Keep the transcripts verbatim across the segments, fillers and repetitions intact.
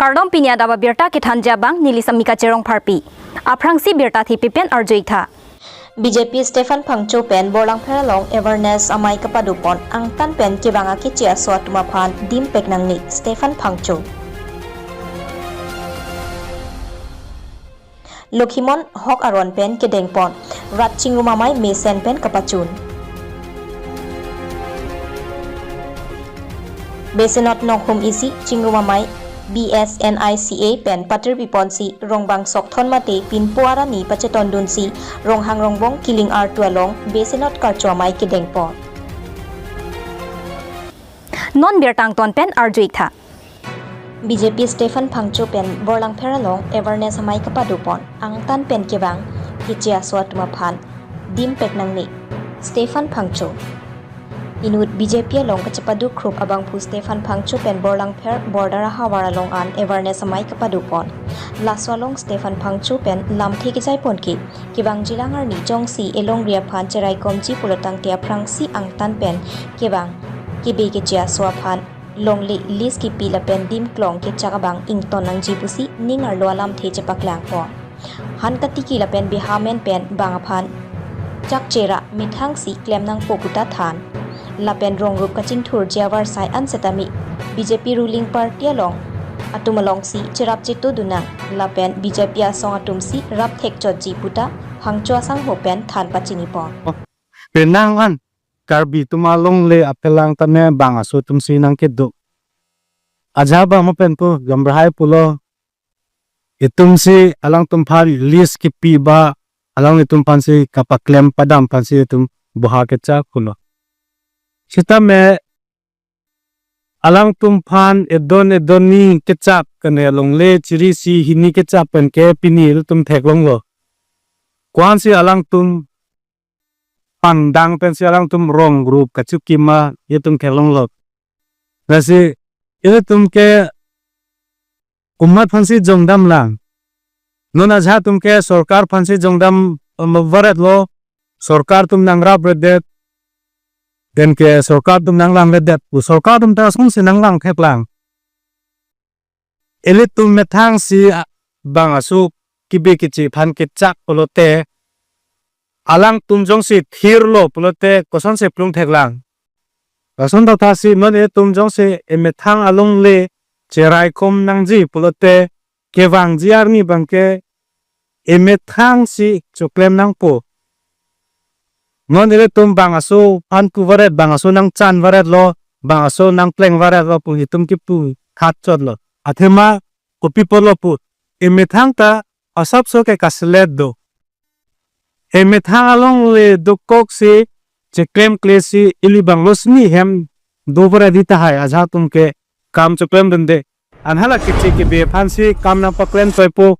Kardom, pini adap abirta kethanji abang neli Samika Cherong Pharpi. Aphrangsi birta thepi pen arju-ik tha. B J P Stephan Phangcho pen Borlangpher along awareness amei kapado pon, angtan pen kevang akeche aso atum aphan dim pek nangne, Stephan Phangcho. Lokhimon Hok aron pen kedeng pon, rat chingrum amei mesen pen kapachun. Besenot Nonghum isi chingrum amei B S N I C A pen patirpi ponsi rongbang sok thon mate pinpo arani pachetondunsi Ronghang Rongbong Killing artu along Besenot karcho amei kedeng pon. Non birta angton pen arju-ik tha. B J P Stephan Phangcho pen Borlangpher along awareness amei kapado pon, angtan pen kevang keche aso atum aphan dim pek nangne, Stephan Phangcho. Inut B J P along kachepado krup abangphu Stephan Phangcho pen Borlangpher Bordar ahavar along an awareness amei kapado pon. Laso along Stephan Phangcho pen lamthe kejai pon ke, kevangjilang arni jongsi elongri aphan cheraikomji pulotangte aphrangsi angtan pen kevang kebe keche aso aphan longle list kipi lapen dim klong kechak abang ington nangji pusi ning arlo alamthe chepaklang pon. Han katiki lapen behamen pen bang aphan chakchera methangsi klem nangpo puta than. Lapen rong rup kachingthurji avarsai an setame B J P ruling party along atum alongsi cherap chetodun nang, lapen B J P asong atumsi rap thekchotji puta Phangcho asangho pen than pachini pon. Penang an Karbi atum alongle aphelang tame bang aso atumsi nangkedo. Ajahak bang mo pen pu gamrahai pulo. Itumsi alangtum aphan list kipi ba alanglitum aphansi kapaklem padam aphansi itum boha kechak pulo. Sitame alangtum aphan edon edon ni kechak kene longle chiri isi hini kechak pen ke pini ilitum theklonglo. Ko-ansi alangtum pangdang pensi alangtum rong rup kachukim ma itum theklonglo. Lasi ilitum ke komat aphansi jongdam lang. Non ajahak atum ke sorkar aphansi jongdam, um, varetlo, sorkar atum nangrapretdet, then ke sorkar atum nanglangledet, u sorkar atum ta asonsi nanglang theklang. Ilitum methangsi, a, bang aso kebe keche aphan kechak pulote, alangtum jongsi thirlo pulote kosonsi plung theklang. Lason thakthak si non ilitum jongsi emethang alongle cheraikom nangji pulote kevangji arni abangke emethangsi choklem nangpo. Non ilitum bang aso aphan pu varet, bang aso nangchan varetlo, bang aso nangpleng varetlo pu itum kipu thatchotlo. Athema kopi pulo pu, emethang ta asapso ke kaselet do. Emethang alongle dokoksi cheklemklesi ili banglo sini hem do varet tahai ajahak atum ke kam choklemdunde. An hala keche kebe aphansi kam nangpaklem toipo.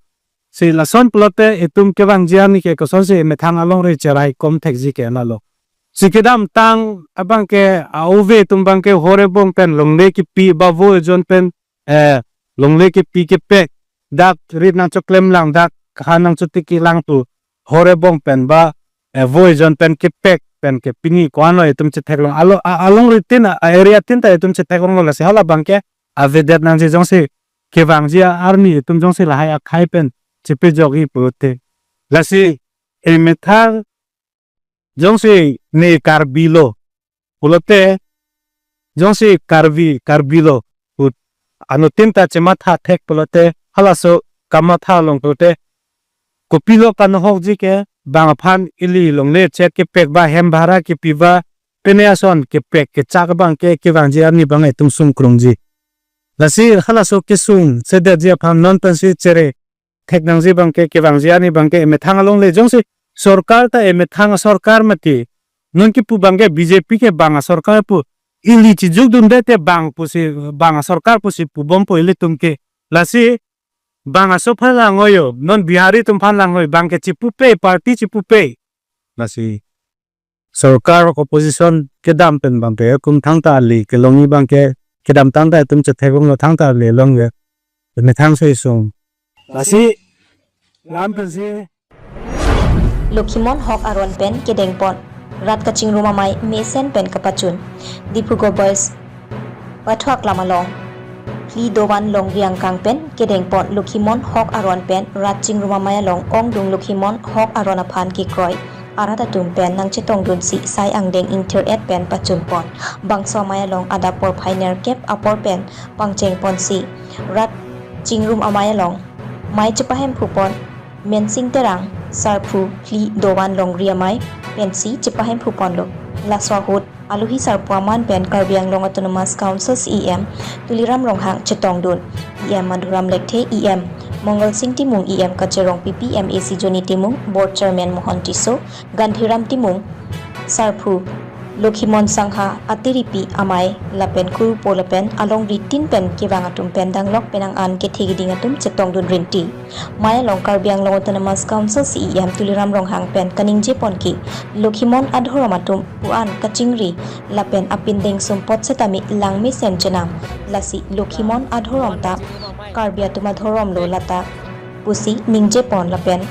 Si lason pulote itum kevangji arni ke kosonsi emethang alongri cheraikom thekji ke lalo. Si kedamtang abangke a-ove atum abangke hor ebong pen longle kipi ba vo ejon pen, eh, longle kipi kepek, dak rit nangchoklem lang, dak kahan nangchotiki lang pu hor ebong pen ba, eh, vo ejon pen kepek pen ke pini ko-anlo itum chetheklong. Alo, a-, alongri tin, a-, area tin ta itum chetheklonglo, lasi hala abangke avedet nangji jongsi kevangji arni itum jongsi lahai akhai pen chepejokji pulote. Lasi emethang jongsi ne Karbi lo pulote, jongsi Karbi, Karbi lo put anuttin ta chematha thek pulote, halaso kamatha long pulote, kopilo kanohokji ke, bang aphan ili longle chet kepek ba hem bhara kipi ba pine ason kepek kechak abangke kevangji arni abang itum sungkrungji. Lasi halaso kesung sedetji aphan non pensi chere thek nangji abangke kevangji arni abangke emethang alongle jongsi sorkar ta emethang sorkar mati. Non kipu abangke B J P ke bang asorkar pu ili chijukdunde te bang pusi, bang asorkar pusi pubompo ilitum ke. Lasi bang aso aphan lang-oyo, non Bihari atum aphan lang-oi, bangke chipupe, party chipupe. Lasi sorkar opposition kedam pen abangke kum thangta ali kelongji abangke kedamtang ta itum chetheklonglo, thangta ali longji. Emethang so isung. Lasi lam pensi. Lokhimon Hok aron pen kedeng pon, rat kachingrum amei mesen pen kapachun. Diphu Go Boys pathuak lam along. Phli Dovan Longri angkang pen kedengpon Lokhimon Hok aron pen rat chingrum amei along ongdung Lokhimon Hok aron aphan kekroi arat atum pen nangchetongdunsi sai angdeng ingthir-et pen pachunpon. Bangso amei along adap porphai nerkep apor pen pangchengponsi rat chingrum amei along mei chepahemphupon Mensing Terang, sarphu Phli Dovan Longri amei pensi chepahemphuponlo. Laso ahut alohi sarpo aman pen Karbi Anglong Autonomous Council C E M Tuliram Ronghang chetongdun. E M Madhuram Lekthe, E M Mongal Sing Timung, E M Kache Rongpipi, M A C Johnny Timung, Board Chairman Mohon Tisso, Gandhiram Timung, sarphu Lokhimon Sangha, atiripi amei lapen kurupo lapen alongri tin pen kevang atum pen danglok penang an kethe keding atum chetongdun rinti. Mei along Karbi Anglong Autonomous Council C E M Tuliram Ronghang pen kaningjepon ke Lokhimon adhorom atum pu-an kachingri lapen apindeng sumpot setame langmesen chenam. Lasi Lokhimon adhorom ta Karbi atum adhoromlo lata pusi ningjepon lapen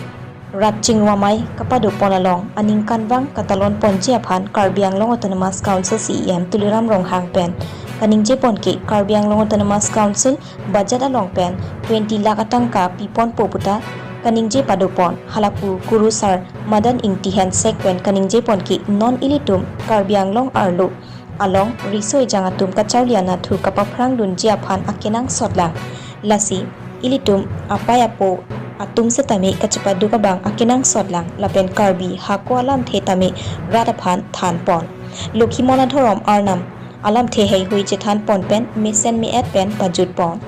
rat chingrum amei kapadopon along aningkanvang katalonponji aphan Karbi Anglong Autonomous Council C E M Tuliram Ronghang pen kaningjepon ke Karbi Anglong Autonomous Council budget along pen twenty lakh atangka piponpo puta kaningje padopon. Halapu kurusar Madan Ingti Hensek pen kaningjepon ke non ilitum Karbi Anglong arlo along riso ejang atum kacharli anatthu kapaphrangdunji aphan akenangsotlang. Lasi ilitum apei apo atum setame kachepaduk abang akenangsotlang lapen Karbi hako alamthe tame rat aphan thanpon. Lokhimon adhorom arnam alamthe heihui chethanpon pen mesen me-et pen pajutpon.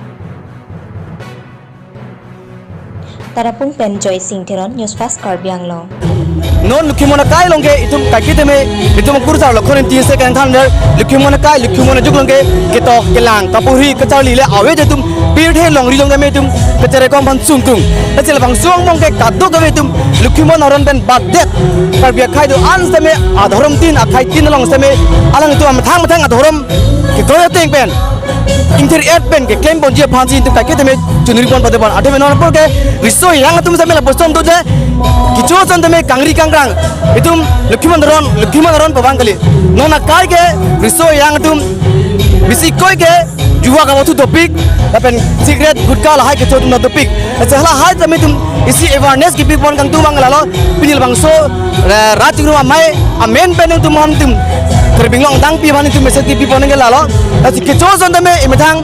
Tarapung pen Joy Sing Teron, News Fast Karbi Anglong. Non Lokhimon akai along ke itum kaiketame itum kurusar Lokhimon Ingti Hensek kangthan der Lokhimon akai Lokhimon ajuk along ke ketok kelang kapuri kacharli le ave je itum pirthe longri along tame itum kachere kom aphan sungkung. Lasi labangso angbong ke kadokave itum Lokhimon aron pen badet Karbi akhei do-an setame adhorom tin akhei tin along setame alanglitum amethang methang adhorom kekroi ateng pen ingthir-et pen keklemponji aphansi itum kaiketame chunuripon padopon. Athe non apor ke riso ejang atum setame lapuson atum de kecho ason tame kangri kangkrang itum Lokhimon aron Lokhimon aron pavang kali. Non akai ke riso ejang atum bisi koi ke juwa kavothu dopik lapen cigarette gutka lahai kecho atum dopik. Lasi halahai tame itum isi awareness kipipon kangtung abang lalo pini labangso, eh, rat chingrum amei amen pen itum hantum Karbi Anglong dangpi aphan itum message kipipon ke lalo. Lasi kecho ason tame imethang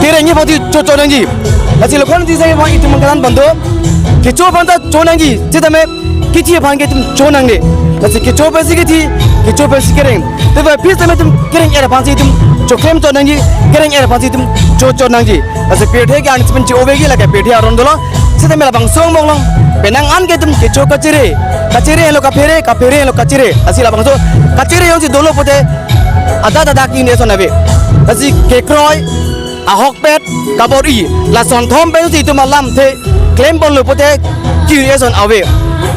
kereng aphansi chochonangji. Lasi Lokhimon Ingti Hensek aphan itum mangkalan bando. Kecho aphan ta chonangji. Setame kithi aphan ke itum chonangne. Lasi kecho pensi kithi, kecho pensi kereng. Tebak phi setame itum kereng-et aphansi itum choklem chonangji, kereng-et aphansi itum chochonangji. Lasi pirthe ke arni sepen chi-ovegi lake pirthe aron dolo. Setame labangso angbong along penang an ke itum kecho kachere, kachere lo kaphere, kaphere lo kachere. Lasi labangso kachere jongsi dolo pute adak adak ke-un-e ason ave. Lasi kekroi, ahokpet, kabor-i, lason thom pensi itum alamthe klemponlo pute ke-un-e ason ave.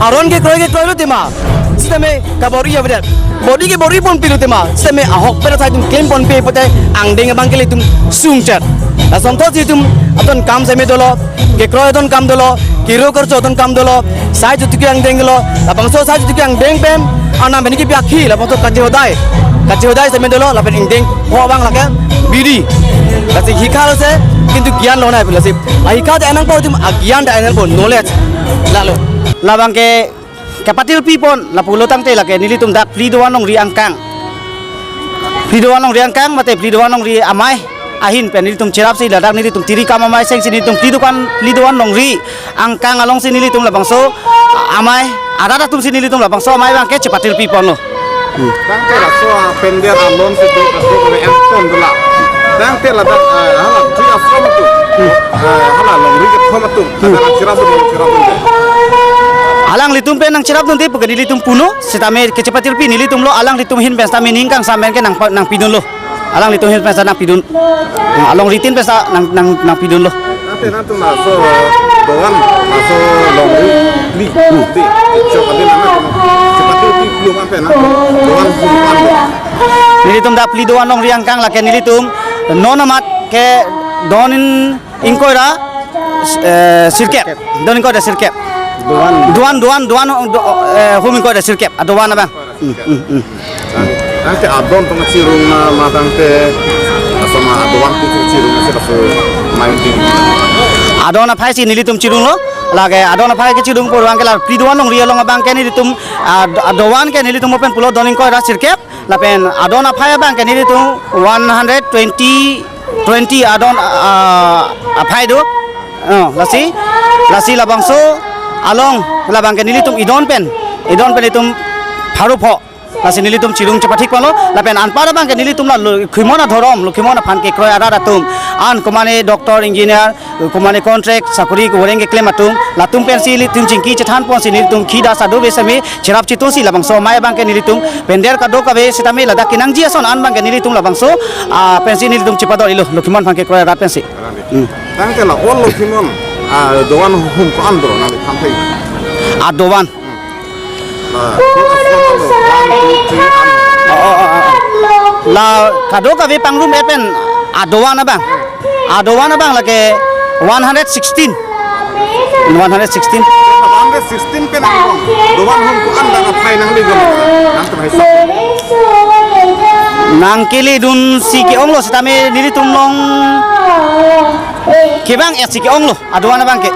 Aron kekroi kekroilo tema setame kabor-i avedet. Bor-i ke bor-iponpilo tema setame ahokpet asai itum klemponpe pute angdeng abang ke ilitum sungchet. Lason thotsi itum adon kam setame dolo, kekroi adon kam dolo, kiro karcho adon kam dolo, sai chutuki angdeng dolo, labangso sai chutuki angdeng pen anam pen kipi akhi labangso kachehodai, kachehodai setame dolo lapen ingdeng ho abang lake bidi. Lasi hikha lo se, kintu gyan lonai pula si. Ahikha ta enangpo itum, agyan ta enangpo, knowledge. Lalo. Labang ke kapatirpipon lapulo tangte lake nelitum dak Phli Dovan Longri angkang, Phli Dovan Longri angkang mate Phli Dovan Longri amei ahin pen nelitum cherapsi ladak nelitum tiri kam amei sengsi nelitum Phli Dovan, Phli Dovan Longri angkang alongsi nelitum labangso amei arat atumsi nelitum labangso amei abang ke chepatirpiponlo. Tangte laso apender alon si do kaso kami enton dula. Tangte ladak, eh, hala Tri Ashram atum. Eh, hala Longri kethom atum. Ladak cherap dun, cherap dun. Alanglitum pen nangcherapdunde pu ke nelitum pulo, setame kechepatirpi nelitumlo, alanglitum ahin pen setame ning kangsam pen ke nang pa-, nangpidunlo. Alanglitum ahin pen setame nangpidun. Alongri tin pen setame nang, nang, nangpidunlo. Ante nangtum laso Dovan, laso Longri, Phli, di, chok adin nangtum, chok adin di, belum ante nangtum Dovan, belum ante. Nelitum dak Phli Dovan Longri angkang lake nelitum non amat ke don ingkoi ra, eh, sirkep. Don ingkoi ra sirkep. Dovan. Dovan, Dovan, Dovan, do-, eh, hum ingkoi ra sirkep. Ah, Dovan abang. Hmm, hmm, hmm. Tangte adon tong chirung na ma tangte asama Doan pu chirung ase laso main ting. Adon aphai si nelitum chirunglo. Lake adon aphai kechirung pu abangke la phli doan longri along abangke nelitum, ah, doan ke nelitum open pulo don ingkoi ra sirkep. Lapen adon aphai abangke nelitum one hundred twenty, twenty adon, ah, aphai do. Oh, lasi, lasi labangso along labangke nelitum idon pen, idon pen itum pharo pho. Lasi nelitum chirung chepathik ponlo, lapen anpar abangke nelitum la Lokhimon adhorom, Lokhimon aphan kekroi arat atum. An komane doctor, engineer, komane contract, sakori, kevoreng keklem atum, latum pensi nelitum chingki chethan ponsi nelitum khi da sadu besami cherap chitosi labangso amei abangke nelitum pender kadokave sitame ladak kenangji ason an abangke nelitum labangso, ah, pensi nelitum chepadorilo, Lokhimon aphan kekroi arat pensi. Hmm. Tangte la all Lokhimon, ah, doan hum ko-an do nangli thanthai. Ah, doan. Ah, so asal lo, one, two, three, and Oh, oh, oh, oh. La kadokave pangrum et pen adoan abang. Adoan abang lake one hundred sixteen. One hundred sixteen. One hundred sixteen pen ang doan hum ko-an da aphai nangli gam. Nang tum hai sa. Nangkele dunsi ke-onglo sitame nelitum long kevang et si ke-onglo. Adoan abangke.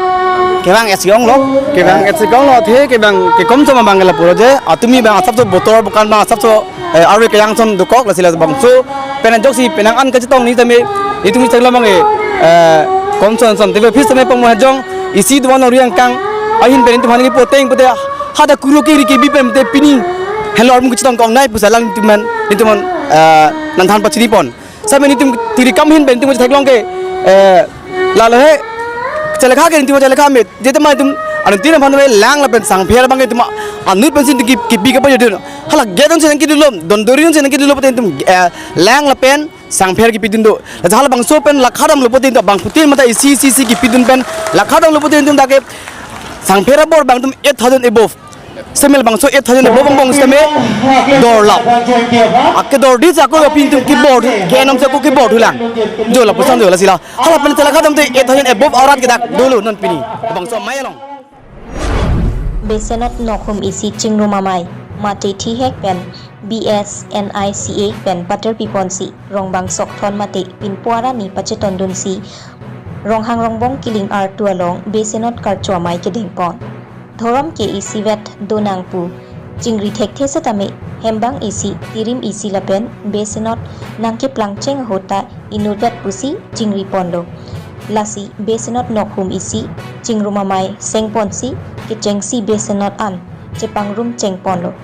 Kevang et si ke-onglo. Kevang et si ke-onglo, athe kevang kekom chom abangke lapu lo je. Atumi abang asapso botor bukan abang asapso, eh, arve keyang ason dokok lasi labangso pen ajoksi penang an kachetong ni tame. Itum ni tagla abangke, eh, kom chom ason. Tebe phis tame pangmo hajong isi doan ori angkang ahin pen itum hani poteng pote hada kuru kiri kebi pen te pini helo armu kachetong kong nai pusi alang itum man, itum man, eh, nangthan pachini pon. Sabe nelitum tiri kam ahin pen nelitum theklong ke, eh, lalo he chelakha ke nelitum chelakha me. Jete ma itum anuttin aphan me lang lapen sangpher abang itum anut pensi ki kipi kapa jodun. Hala gedon sen kidulom, dondori sen kidulom pote itum, eh, lang lapen sangpher kipidun do. Laja halabangso pen lakha damlo pote itum bangphutin mata isi isi isi kipidun pen lakha damlo pote itum dak ke sangpher abor abang itum eight thousand above. Semel bangso eight thousand above angbong seme dorlap. Akedor di sako pintu keyboard, ke enam sako keyboard hulang. Jo lapuson jo lasi la. Hala pen chelakha damte eight thousand above aurat ke dak dolo non pini. Bangso amei along. Besenot nokhum isi chingrum amei mate thihek pen B S N I C A pen pater piponsi Rongbang Sokthon mate pinpo arani pachetondunsi Ronghang Rongbong Killing artu along Besenot karcho amei kedengpon. Dhorom ke isivet donang pu chingri thekthe setame hembang isi, tirim isi lapen Besenot nangkeplang cheng ahut ta inutvet pusi chingri ponlo. Lasi Besenot nokhum isi chingrum amei sengponsi kechengsi Besenot an chepangrum cheng ponlo.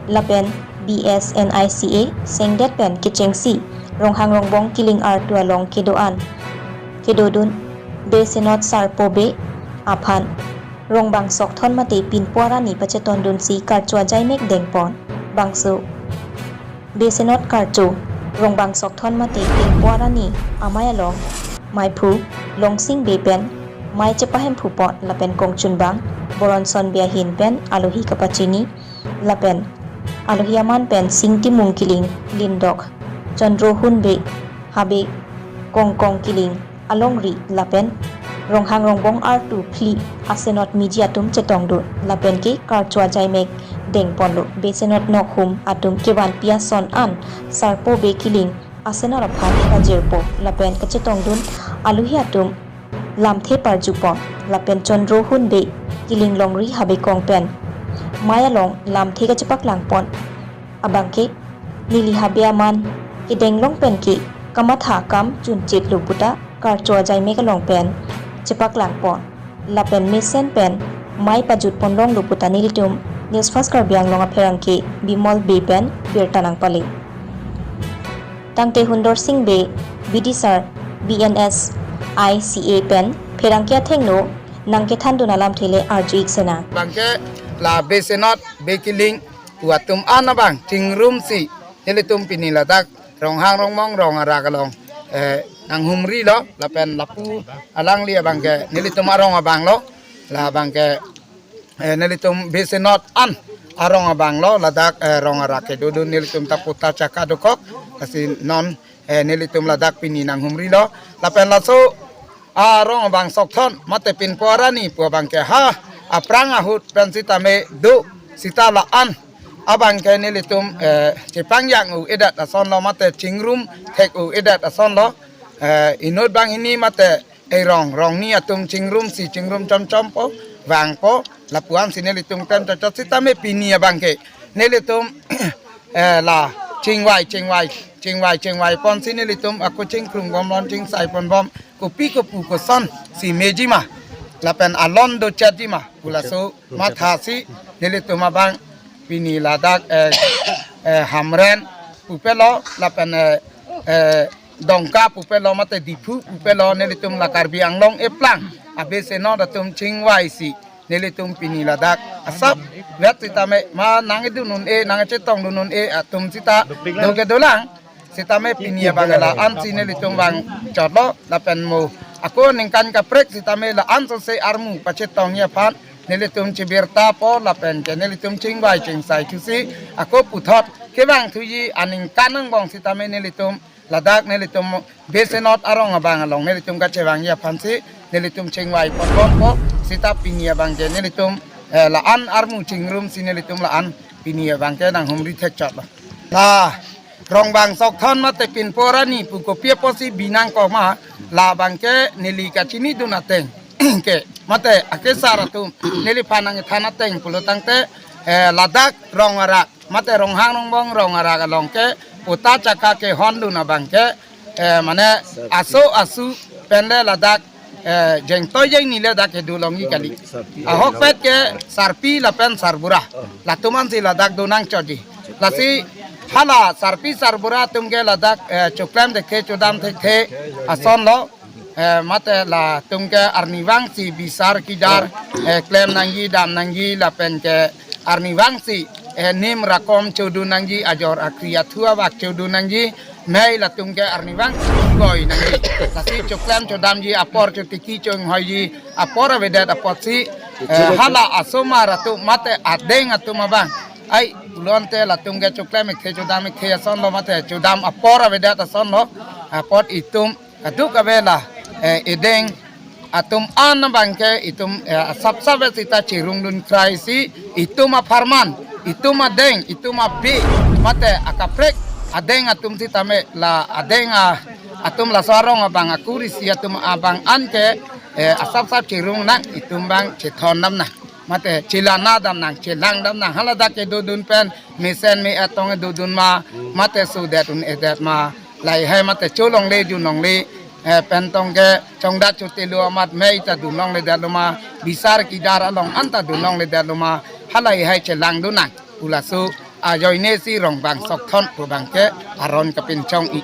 Lapen B S N I C A sengdet pen kechengsi Ronghang Rongbong Killing artu along kedo an kedodun Besenot Sarpo Bey aphan Rongbang Sokthon mate pinpo arani pachetondunsi karcho ajaimek dengpon. Bangso Besenot karcho Rongbang Sokthon mate pinpo arani amei along meiphu Longsing Bey pen mei chepahemphu pon lapen kongchunbang Boronson Bey ahin pen alohi kapachini lapen alohi aman pen Sing Timung Killing, Lindok Chandrohun Bey, Habe Kongkong Killing alongri lapen Ronghang Rongbong artu phli asenot miji atum chetongdun lapen ke karcho ajaimek dengponlo. Besenot nokhum atum kevanpi ason an Sarpo Bey Killing asenot aphan pajirpo lapen kachetongdun alohi atum lamthe parjupon lapen Chandrohun Bey Killing longri Habe Kong pen mei along lamthe kachepaklangpon abangke neli Habe aman kedenglong pen ke kamatha akam chunchitlo puta karcho ajaimek along pen chepaklangpon. Lapen mesen pen mei pajutpon longlo puta nelitum News Fast Karbi Anglong apherangke Bimol Bey pen birta nangpale. Tangte Hundor Sing Bey, Bidisar, B N S I C A pen pherangke athengno nangkethandun alamthe le arju-ik sena. Abangke la Besenot Bey Killing pu atum an abang chingrumsi nelitum pini ladak Ronghang Rongbong rong arak along, eh, nanghumrilo lapen lapu alangli abangke nelitum arong abanglo, la abangke, eh, nelitum Besenot an arong abanglo, ladak, eh, rong arak kedodun nelitum ta puta chaka dokok, lasi non, eh, nelitum ladak pini nanghumrilo lapen laso arong abang Sokthon mate pinpo arani pu abangke ha aphrang ahut pen sitame do sita la-an abangke nelitum, eh, chepangjang-o-edet asonlo mate chingrum thek-o-edet asonlo. Eh, inut banghini mate erong, rongni atum chingrumsi, chingrum chomchompo, vangpo, lapu-ansi nelitum klem chotchot sitame pini abangke nelitum, eh, la chingvai, chingvai, chingvai, chingvai ponsi nelitum ako chingkrung bom, lon chingsai pon bom, kopi kopu kosonsi mejima, lapen alon dochetjima pu laso mathasi nelitum abang pini ladak, eh, eh, Hamren pupelo, lapen, eh, eh, Dongka pupelo, mate Diphu pupelo, nelitum la Karbi Anglong eplang abe senot atum chingvaisi nelitum pini ladak asapvet sitame ma nangkedun un-e, nangkachetongdun un-e atum sita do kedolang. Sitame pini abang la-ansi nelitum vangchotlo, lapen mo ako ningkan kaprek sitame la-an sose armu pachetongji aphan nelitum chibirtapo, lapen ke nelitum chingvai chingsai thusi ako puthot kevang thuji aningkan angbong sitame nelitum ladak nelitum be senot arong abang along nelitum kachevangji aphansi nelitum chingvai pon bompo. Sita pini abangke nelitum, eh, la-an armu chingrumsi nelitum la-an pini abangke nanghumri thekchotlo. La Rongbang Sokthon mate pinpur arni pu kopi apotsi binang koma, labangke neli kachinidun ateng ke mate akesar atum neliphan nangkethan ateng pulo tangte, eh, ladak rong arak mate Ronghang Rongbong rong arak along ke uta chaka kehondun abangke, eh, mane aso asu penle ladak, eh, jengtoi jengnile dak kedo longji kali. Ahokpet ke sarpi lapen sarbura, latum-ansi ladak donangchotji. Lasi hala sarpi sarbura atum ke ladak, eh, choklem thekthe chodam thekthe asonlo. Eh, mate latum ke arnivangsi bisar kidar, eh, klem nangji, dam nangji, lapen ke arnivangsi, eh, nim rakom chodun nangji, ajor akri athu abak chodun nangji, mei latum ke arnivang goi nangji. Lasi choklem chodamji apor, chotiki chonghoiji apor avedet apotsi, eh, hala asomar atum mate adeng atum abang, ai, pulote latum ke choklem thekthe chodam thekthe asonlo mate chodam apor avedet asonlo. Apot itum kaduk avela, eh, edeng atum an abangke itum, eh, asapsapvet sita chirungdun kraisi itum apharman, itum adeng, itum abe mate akaprek adeng atum sitame la adeng a, atum laso arong abang akur isi atum abang anke, eh, asapsap chirung nang, itum abang chethondam nang mate chelana dam nang, chelang dam nang. Haladak kedodun pen mesen me-et tong dodun ma, mate sodet un-edet ma, lahai mate cholongle junlongle, eh, pen tong ke chongdat chotelo amat mei ta dunlongledetlo ma, bisar kidar along anta dunlongledetlo ma, halahai chelangdun nang pu laso ajoinesi Rongbang Sokthon pu abangke aron kapinchong-i.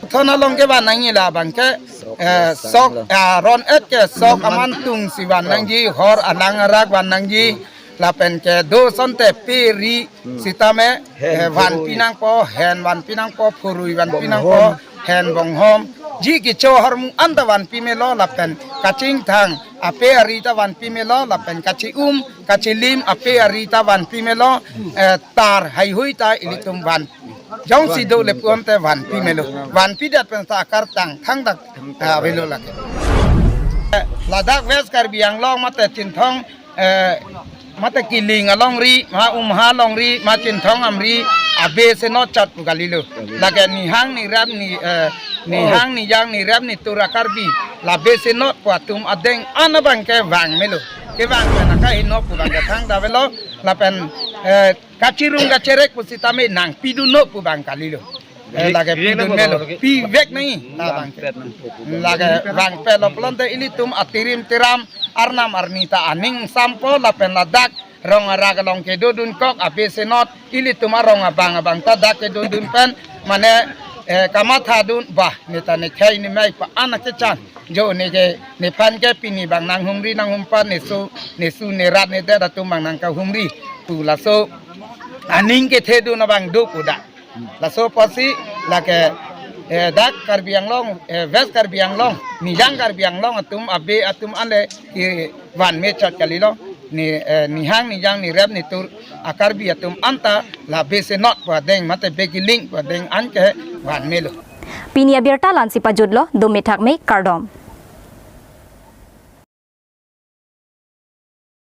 Thon along kevan nangji labangke, eh, sok, ah, ron-et ke sok aman tungsi van nangji, hor alang arak van nangji, lapen ke do asonte pe ri sitame, eh, vanpi nangpo, hen vanpi nangpo, phurui vanpi nangpo, hen bonghom, ji kecho ahormu anta vanpi melo, lapen kachingthang ape ari ta vanpi melo, lapen kachi-um kachilim ape ari ta vanpi melo, eh, tar haihui ta ilitum van jongsi do le pulote vanpi melo. Vanpidet pen ta akartang thangdak, ah, avelo lake. Eh, ladak West Karbi Anglong mate Chinthong, eh, mate Kiling alongri, ma Umha alongri, ma Chinthong amri, abe senot chot pu kalilo. Lake nihang nirap ni, eh, nihang nijang nirap nitur a-Karbi la be senot pu atum adeng an abangke vang melo. Kevang pen akaheno pu abangke thangta avelo, lapen, eh, kachirung kacherek pusitame nangpidunnon pu abang kalilo. Eh, lake pidun melo, pivek nangji labangke. Lake vangpetlo pulote ilitum atirim tiram arnam arni ta aning sampo, lapen ladak rong arak along kedodunkok abe senot ilitum arong abang abang ta dak kedodun pen mane, eh, kamathadun, bah, neta nekhei nemei pa-an akechan jo neke nephan ke pini abang nanghumri nanghumpan, nesu nesu nerat nedet atum abang nangkahumri pu laso aning kethedun abang do pu dak. Laso apotsi lake, eh, dak Karbi Anglong, eh, West Karbi Anglong, nijang Karbi Anglong atum abe atum anle kevan mechot kalilo. Ni, eh, nihang nijang nirap nitur a-Karbi atum anta la be senot pu adeng mate be kiling pu adeng anke van melo. Pini abirta la-ansi pajutlo, dome thakme, kardom.